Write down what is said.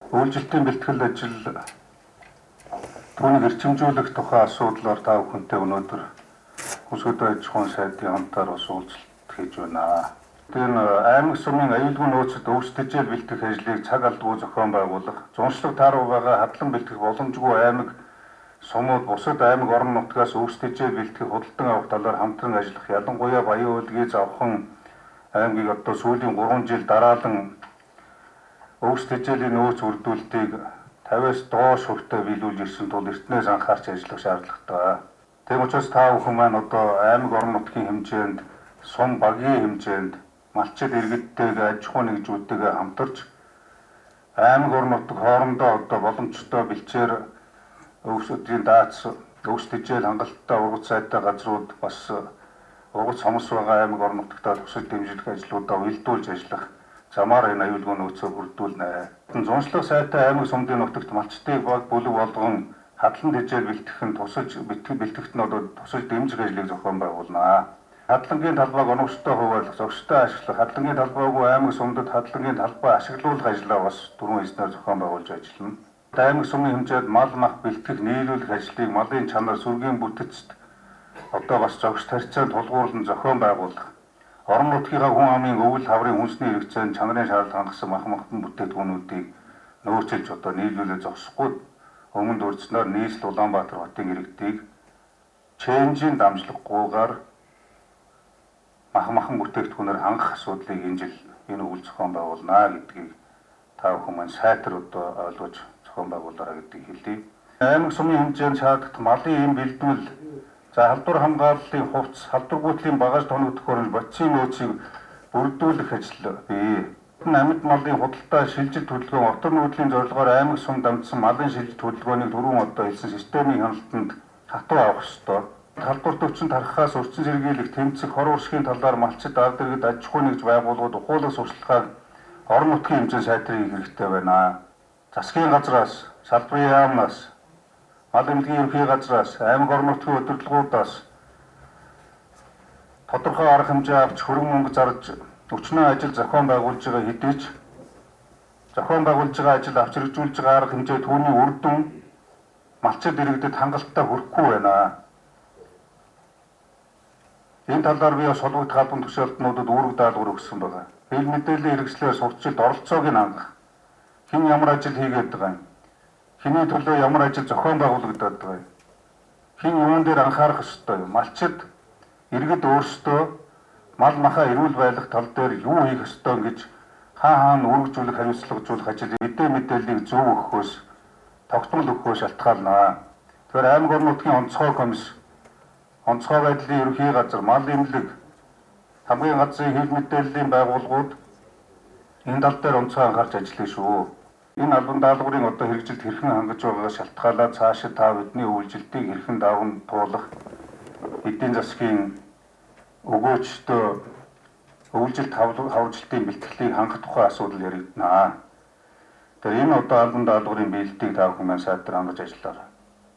Үйлжилтийн бэлтгэл ажил түүнийг эрчимжүүлэх тухай асуудлаар та бүхэнтэй өнөөдөр Хүнсгөдөө аж ахуйн сайдын хамтаар бас уулзалт хийж байна. Тэр аймаг сумын аюулгүй нөөцөд өвс тэжээл бэлтгэх ажлыг цаг алдгүй зохион байгуулах, зуншлаг тааруу байгаа хадлан бэлтгэх боломжгүй аймаг сумууд бусад аймаг орон нутгаас өвс тэжээл бэлтгэх худалдан авах талаар хамтран ажиллах, ялангуяа Баян-Уулгийн Завхан аймгийг одоо сүүлийн 3 жил дараалан өвс тэжээлийн нөөц бүрдүүлэлтийг 50-аас доош хувьтай биелүүлж ирсэн тул эртнээс анхаарч ажиллах шаардлагатай. Тийм учраас та бүхэн маань одоо аймаг орон нутгийн хэмжээнд, сум багийн хэмжээнд малчид иргэдтэйгээ аж ахуй нэгжүүдтэйгээ хамтарч аймаг орон нутаг хоорондоо одоо боломжтой бэлчээр өвс өдрийн даац, өвс тэжээл хангалттай ургац сайтай газрууд бас ургац хомс байгаа аймаг орон нутагтаа тусаж дэмжлэх ажлуудаа уялдуулж ажиллах замаар энэ аюулгүй нөөцөө бүрдүүлнэ. Зуншлаг сайтай аймаг сумдын нутагт малчдыг баг бүлэг болгон хадлан тэжээл бэлтгэх нь тусалж бэлтгэхт нь одоо тусалж дэмжих ажлыг зохион байгуулна. Хадлангийн талбайг оновчтой хуваалгах, зохистой ашиглах, хадлангийн талбайгүй аймаг сумдад хадлангийн талбай ашиглуулах ажлаа бас түрүүн хэлснээр зохион байгуулж ажиллана. Аймаг сумын хэмжээнд мал мах бэлтгэх, нийлүүлэх ажлыг малын чанар, сүргийн бүтэцт одоо бас зохис тарьцаанд тулгуурлан зохион байгуулах. Орон нутгийнхаа хүн амын өвөл хаврын хүнсний хэрэгцээнд чанарын шаардлага хангасан мах махбан бүтээгдэхүүнүүдийг нөөцлж одоо нийлүүлээ зогсохгүй өмнө дурдсанаар нийслэл Улаанбаатар хотын иргэдийг чэнжийн дамжлаггүйгээр мах махан бүтээгдэхүүнээр хангах асуудлыг энэ жил энэ үйл зохион байгуулнаа гэдгийг та бүхэн маань сайтар одоо ойлгож зохион байгуулаарай гэдгийг хэлье. Аймаг сумын хэмжээнд шаардлагатай малын эм бэлдвэл за халдвар хамгааллын хувцас, халдвар гүйтлийн багаж тоног төхөөрөмж, бодисын нөөцийг бүрдүүлэх ажил бий. Амьд малын худалдаа шилжилт хөдөлгөөн отор нүүдлийн зорилгоор аймаг сум дамжсан малын шилжилт хөдөлгөөнийг түрүүн одоо хэлсэн системийн хяналтанд хатуу авах ёстой. Халдвар төвчин тархахаас өрчин сэргийлэх, тэмцэх, хор уршигын талаар малчид ард иргэд аж ахуй нэгж байгууллагууд ухуулах сурталчилгааг орон нутгийн хэмжээнд сайтрын хийх хэрэгтэй байна. Засгийн газраас, салбарын яамнаас, мал эмнэлгийн ерөнхий газраас, аймаг орон нутгийн удирдлагуудаас тодорхой арга хэмжээ авч хөрөнгө мөнгө зарж өчнөө ажил зохион байгуулж байгаа хэдий ч зохион байгуулж байгаа ажил авч хэрэгжүүлж байгаа арга хэмжээ түүний үр дүн малчид иргэдэд хангалттай хүрэхгүй байна. Энэ талаар би бас холбогдох албан тушаалтнуудад үүрэг даалгавар өгсөн байгаа. Хэвлэл мэдээллийн хэрэгслээр сурталчилт оролцоог нь хангах. Хэн ямар ажил хийгээд байгаа юм? Хэний төлөө ямар ажил зохион байгуулагдаад байгаа юм? Хэн юун дээр анхаарах ёстой юм? Малчид иргэд өөрсдөө мал махаа эрүүл байлгах тал дээр юу хийх ёстой гэж хаа хаана үргэлжлүүлэх хариуцлагажуулах ажил эдээ мэдээллийг зөв өгөхөөс тогтмол өгөхөөс шалтгаална. Тэгэхээр аймаг орон нутгийн онцгой комисс, онцгой байдлын ерөнхий газар, мал эмнэлэг, хамгийн газрын хэвлэл мэдээллийн байгууллагууд энэ тал дээр онцгой анхаарч ажиллая шүү. Энэ албан даалгаврын одоо хэрэгжилт хэрхэн хангаж байгаагаас шалтгаалаад цаашид та бидний үйлжилтийг хэрхэн даван туулах эдийн засгийн өгөөчдөө өвлжилт хавржилтын бэлтгэлийг хангах тухай асуудал яригдана. Тэгэхээр энэ одоо албан даалгаврын биелэлтийг та бүхэн маань сайтар хангаж ажиллаарай.